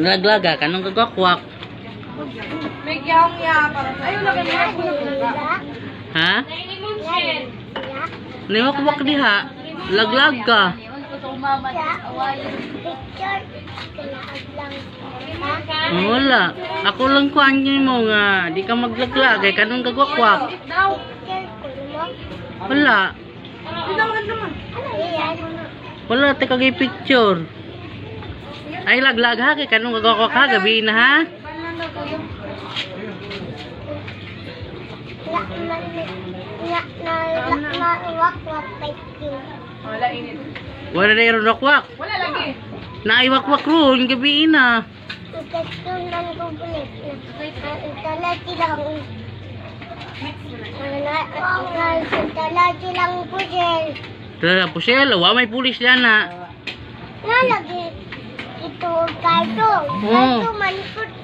Laglaga kanong kagwakwak. May gyaong ya para sa. Ayun lagi mo. Ha? Niwakwak diha. Laglag ka. Wala. Ako lang kuan mo nga di ka maglaglag kay kanong kagwakwak. Wala. Wala ta kagay picture. Ay, laglag ha kay kanong kagwakwak ha, gabi na ha. Wala init. Wala na ron wakwak. Wala lagi. Naiwakwak ron gabi na. Tara pusel, wa may pulis diyan na. Ito Cardo. Oh. Cardo man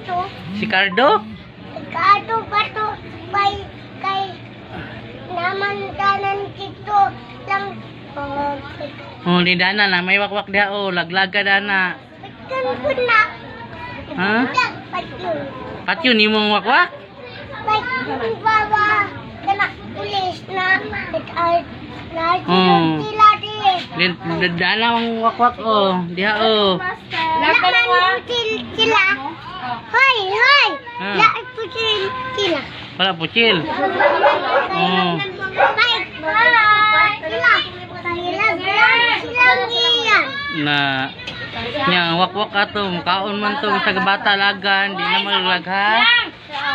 to. Si Cardo? Cardo ba to bay kay naman tanan kito lang oh, Oh, di dana na may wakwak diha oh, laglag ka dana. Patyon ko na. Ha? Patyon. Patyon nimong wakwak? Patyon baba. Kana pulis na at na Oh. sila di. Din dana ang wakwak oh, diha oh. Laman putil sila. Hoy, hoy. Ah. La putil sila. Wala puchil. Oh. Bye. Sila. Sila sila niya. Na nya wakwak ato mukaon man to sa bata lagan di na malaglag ha.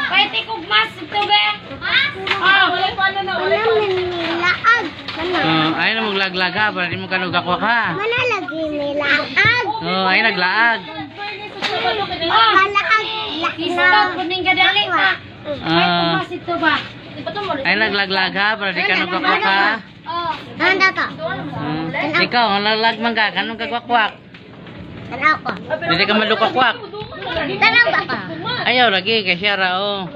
Kahit ikugmas ito be. Ah, Wala pa na na. Mana milaag. Mana. Oh, ay na maglaglag ha para di mo kanugakwak ha. Mana lagi milaag. Oh, ay naglaag. Kalaag. Stop kuning gadali ta. Kahit Ah, ugmas ito ba? ay naglaglag ha para di kanugakwak ha. Oh. Ano to? Ikaw, ang laglag man ka, kanong kagwakwak? Tanaw ko. Dili ka malukakwak. Tanaw ba ka? Ayaw lagi kay siya ra oh.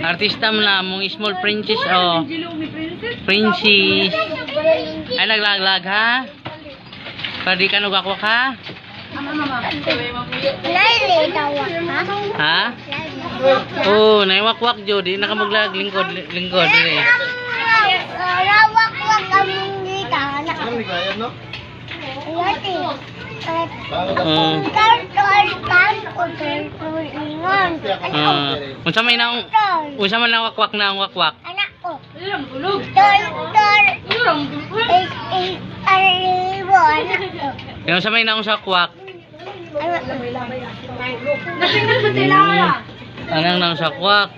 Artista man na mong small princess oh. Princess. Ay naglaglag ha. Para di ka nugakwak ha. Laili daw ha? Ha? Oh, naiwakwak jud, di na ka maglag lingkod lingkod dili. Rawak-wak kami dito. Yati. Oh. Ingon. Ah, unsa may naong unsa man ang wakwak na ang wakwak? Anak ko. Tol, tol. Eh, eh, aribo, anak ko. Yung unsa may naong sa wakwak? Anak Anang naong sa wakwak?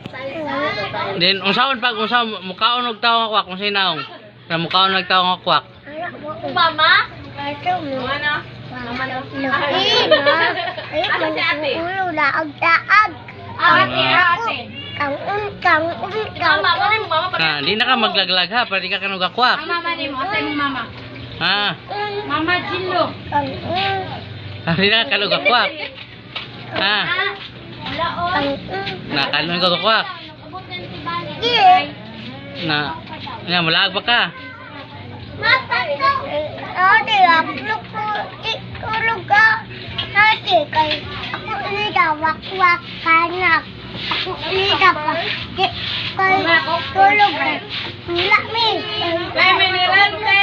Then unsaon pag unsa mukaon og tawo nga kwak unsay naong? Na mukaon og tawo nga kwak. Anak ko. Mama? Ato mo. Mana? Mama na. Ay, ulo laag taag. Ate, ate. Kang un, kang un, kang Mama un. ni mo, mama pa. Ha, di na ka maglaglag ha, para di ka kanugakwak. Ang mama ni mo, asay mo mama. Ha? Un, Mama Jillo. kang un, Di na ka kanugakwak. Ha? Wala oh. kang un. Na kanon ka kwak. Di. Na nya mulaag ba ka? Ate, ako ko, tulog ka. Ate, kay ako ida wakwak kanak. Ako ida pa. Di, kay tulog. Wala mi. Ay, may nilante.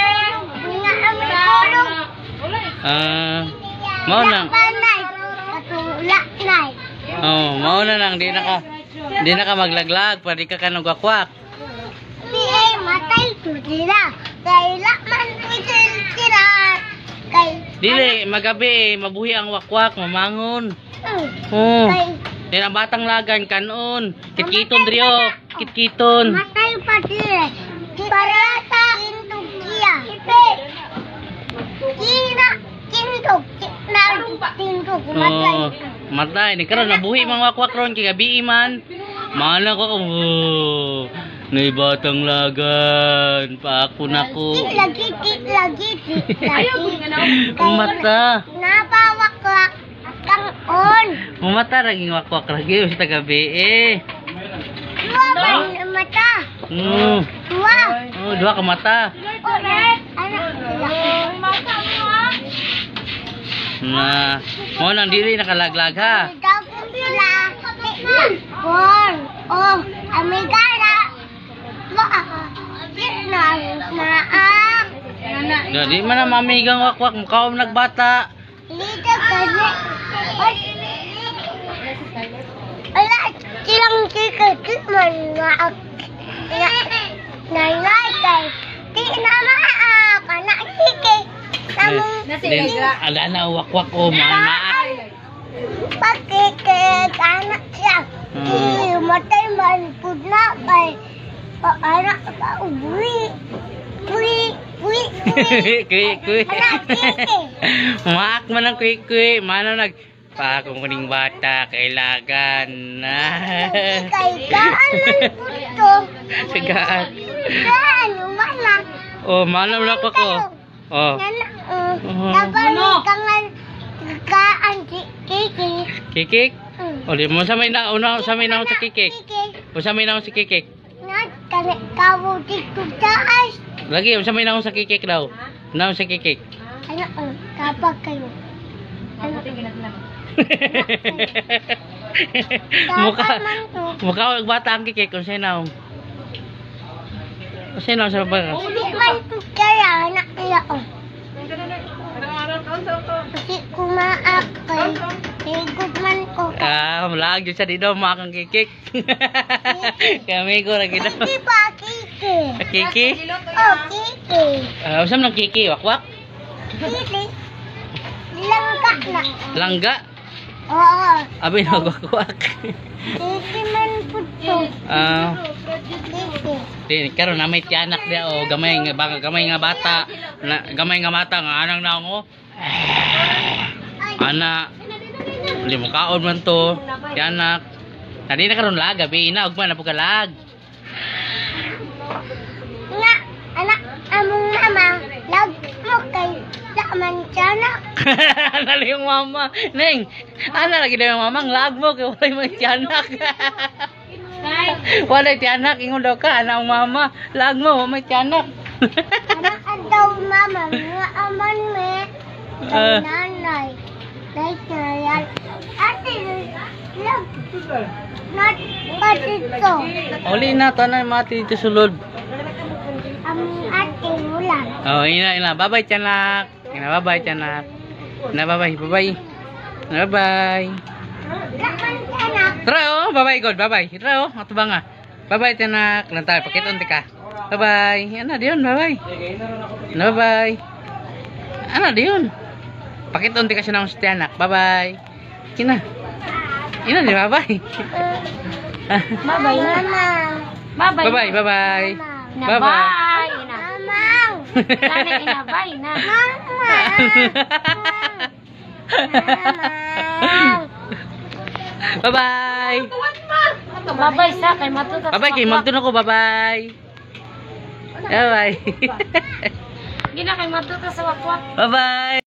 Wala mi tulog. Ah, mao na. Panay. Katulak nay. Oh, mao na lang di na ka maglaglag para di ka kanugakwak. Di ay matay ko sila. Kay lakman ko sila. Kay Dili magabi eh, mabuhi ang wakwak, mamangon. Oh. Kay Then ang batang lagan kanon, kitkiton drio, kitkiton. Matay pa sila. Para sa tindog kiya. Kina tindog na tindog matay. Oh, matay ni karon nabuhi mga wakwak ron kay gabi man. Mana ko oh. Nay batang lagan, paako na ko. Ti lagi ti lagi ti lagi. Ang mata. Napawakwak kang on. Mumata raging wakwak lagi sa gabi eh. Dua man mata. Dua. Oh, duha ka mata. Oh, anak. Mata mo ha. Na, mo nang dili nakalaglag ha. Amiga sila bon. Oh, amiga na. Mo di na maak. No, di man na mamigang wakwak mukha nagbata. Lida kani. Ala, silang kikit man maak. Na, nanay kay. Di na maak. Anak kiki. Namong Then, ala na wakwak o maak. Pagkikik, anak siya. Di matay man pud na kay. O, anak ka, uwi. Uwi, uwi, uwi. Kuy kuy. Anak, kiki. Maak man ang kuy kuy. Mano nag pa kung kuning bata kailangan na. Kay gaan man pud to. Sigaan. Gaan, wala. Oh, mano na ko ko. Oh. Nana, Oh. dapat may kangal gaan si Kiki. Kikik. Mm. O di mo sa may na una sa may na sa kikik. Kiki. O sa may na sa kikik. Nga, kani kawo dito taas. Lagi unsa may naon sa kikik daw. Naon sa kikik. Ano, oh, kapag kayo. Ano, Mukha Dapat man to. mukha og bata ang kikik unsay naon. Unsay naon sa baba? Hindi man to kaya, anak niya, oh. Kasi kumaak kay, higod man ko. Ah, lag jud sa dito mga kang kikik. Kami ko lagi daw. Hindi pa, Kiki. Kiki? Oh, Kiki. Ah, unsa man ang kiki? Wakwak? Kiki. Langka na. Langga? Oo. Abi na wakwak. Kiki man po to. Ah, Kiki. di karon na may tiyanak dia o gamay nga baka gamay nga bata, na, gamay nga bata nga anang naong o. Ana, di mo kaon man to, tiyanak. Tadi na karon lag, gabi ina ugma na po ka lag. Nga, anak, among mama, lag mo kay laman siya na. Ana lang yung mama. Neng, ana lagi daw yung mama, ang lag mo kay walay may tiyanak. Walay tiyanak, ingon daw ka, ana ang mama, lag mo, wa may tiyanak. Anak ang daw mama, nga aman me, kay nanay. Like na yan. Ate, lag, not pa dito. Uli na, tanay mati dito sulod. Among ate, wala. Oh, ina, ina. Bye-bye, tiyanak. Ina, bye-bye, tiyanak. Ina, bye-bye, bye-bye. Ina, bye-bye. Laman siya na. Tara, oh, bye-bye, God, bye-bye. Tara, oh, ato ba nga? Bye-bye, tiyanak. Lang tayo, pakiton, ka. Bye-bye. Ana, diyon, bye-bye. Ina, bye-bye. Ana, diyon. Pakiton, ka siya na sa tiyanak. Bye-bye. Ina. Ina, di bye-bye. Bye-bye. Mama. Bye-bye. Bye-bye, bye-bye. Ina, Bye-bye. bye. Ina. Mamang. Sana ina, bye na. Mama. Mama. Bye-bye. Bye-bye sa kay matuta. sa Bye-bye, kay wakwak. magtun ako. Bye-bye. Bye-bye. Gina kay matuta sa wakwak. Bye-bye.